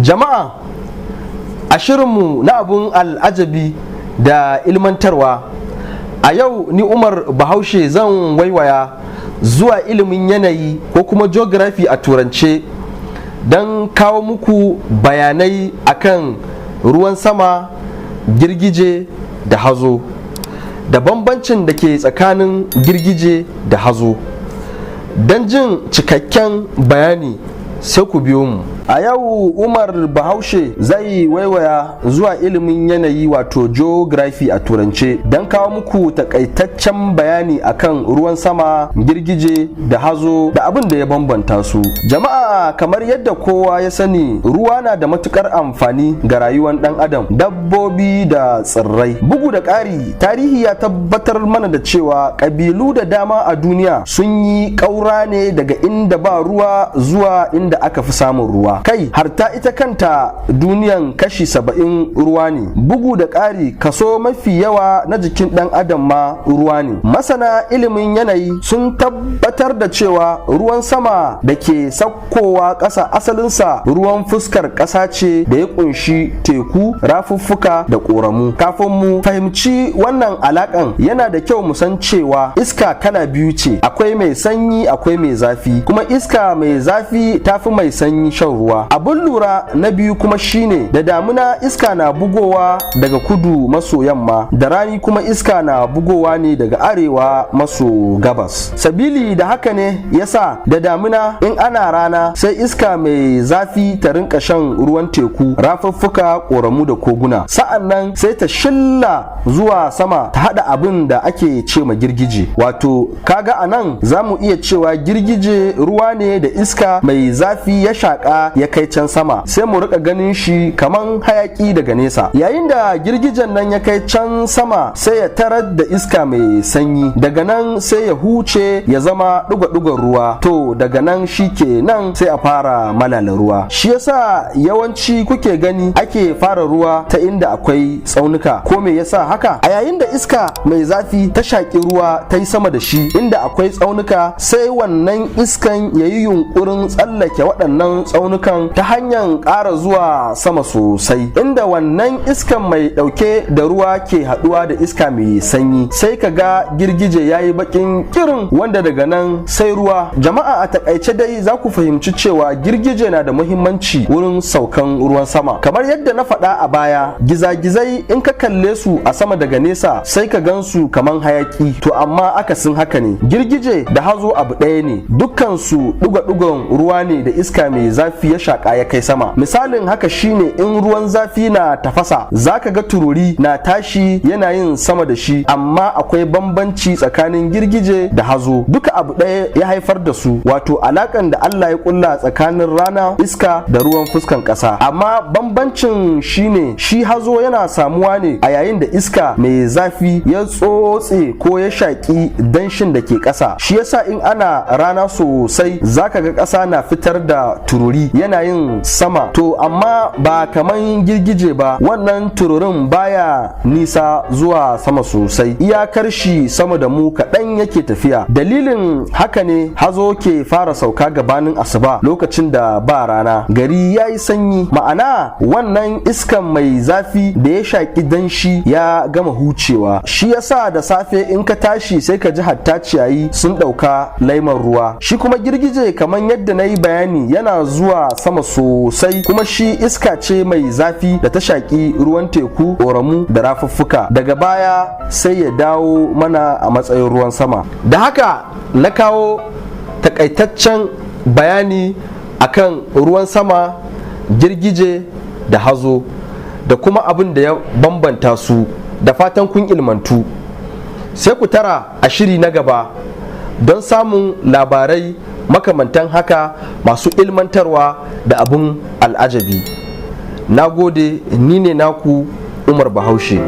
Jama'a, a shirinmu na abun al'ajabi da ilmantarwa a yau, ni Umar Bahaushe zan waiwaya zuwa ilimin yanayi ko kuma geography a Turance don kawo muku bayanai akan ruwan sama, girgije da hazo, da bambancin da ke tsakanin girgije da hazo. Don jin cikakken bayani, sai ku biyo mu. A yau Umar Bahaushe zai waiwaya zuwa ilimin yanayi, wato geography a Turance, don kawo muku takaitaccen bayani akan ruwan sama, girgije da hazo, da abin da ya bambanta su. Jama'a, kamar yadda kowa ya sani, ruwa na da matukar amfani ga rayuwar dan adam, dabbobi da tsirrai. Bugu da ƙari, tarihi ya tabbatar mana da cewa ƙabilu da dama a duniya sun yi ƙaura ne daga inda ba ruwa zuwa inda aka fi samun ruwa. Kai, har ta ita kanta duniyan kashi 70 ruwa ne. Bugu da ƙari, kaso mafi yawa na jikin ɗan adam ma ruwa ne. Masana ilimin yanayi sun tabbatar da cewa ruwan sama da ke saukowa ƙasa asalinsa ruwan fuskar ƙasa ce da ya ƙunshi teku, rafuffuka da ƙoramu. Kafin mu fahimci wannan alaƙan, yana da kyau mu san cewa iska kala biyu ce: akwai mai sanyi, akwai mai zafi. Kuma iska mai zafi tafi mai sanyi shan ruwa. Abin lura na biyu kuma shine, da damuna iska na bugowa daga kudu maso yamma, da rani kuma iska na bugowa ne daga arewa maso gabas. Sabili da haka ne yasa da damuna, in ana rana, sai iska mai zafi ta rinka shan ruwan teku, rafuffuka, ƙoramu da koguna. Sa'an nan sai ta shilla zuwa sama ta hada abin da ake ce ma girgije. Wato kaga a nan za mu iya cewa girgije ruwa ne da iska mai zafi ya shaƙa ya kai can sama, sai mu rika ganin shi kaman hayaki daga nesa. Yayin da girgijen nan ya kai can sama, sai ya tarar da iska mai sanyi. Daga nan sai ya huce ya zama ɗigo-ɗigon ruwa. To, daga nan shi ke nan sai a fara malala ruwa. Shi yasa yawanci kuke gani ake fara ruwa ta inda akwai tsaunuka. Ko me yasa haka? A yayin da iska mai zafi ta shaƙi ruwa ta yi sama da shi inda akwai tsaunuka, sai wannan iskan ya yi yunkurin tsallake waɗannan tsaunukan ta hanyar ƙara zuwa sama sosai, inda wannan iskan mai ɗauke da ruwa ke haɗuwa da iska mai sanyi, sai ka ga girgije ya yi baƙin kirin, wanda daga nan sai ruwa. Jama'a, a takaice dai za ku fahimci cewa girgije na da muhimmanci wurin saukan ruwan sama. Kamar yadda na faɗa a baya, gizagizai in ka kalle su a sama daga nesa, sai ka gan su kaman hayaki. To, amma akasin haka ne. Girgije da hazo abu ɗaya ne, dukkan su ɗigo-ɗigon ruwa ne da iska mai zafi ya shaƙa ya kai sama. Misalin haka shine, in ruwan zafi na tafasa, zaka ga tururi na tashi yana yin sama da shi. Amma akwai bambanci tsakanin girgije da hazo. Duka abu ɗaya ya haifar da su, wato alakan da Allah ya kulla tsakanin rana, iska da ruwan fuskan ƙasa. Amma bambancin shine, shi hazo yana samuwa ne a yayin da iska mai zafi ya tsotse ko ya shaƙi danshin da ke ƙasa. Shi yasa in ana rana sosai, zaka ga ƙasa na fitar da tururi yana yin sama. To, amma ba kaman girgije ba, wannan tururin baya nisa zuwa sama sosai, iyakar shi sama da mu kaɗan yake tafiya. Dalilin haka ne hazo ke fara sauka gabanin asuba, lokacin da ba rana, gari ya yi sanyi, ma'ana wannan iskan mai zafi da ya shaƙi danshi ya gama hucewa. Shi yasa da safe in ka tashi, sai ka ji hatta ciyayi sun ɗauka laiman ruwa. Shi kuma girgije, kamar yadda na yi bayani, yana zuwa sama sosai, kuma shi iska ce mai zafi da ta shaƙi ruwan teku, ƙoramu da rafuffuka. Daga baya sai ya dawo mana a matsayin ruwan sama. Da haka na kawo takaitaccen bayani akan ruwan sama, girgije da hazo, da kuma abin da ya bambanta su. Da fatan kun ilmantu. Sai ku tara a shiri na gaba don samun labarai makamantan haka masu ilmantarwa da abin al'ajabi. Na gode, ni ne naku Umar Bahaushe.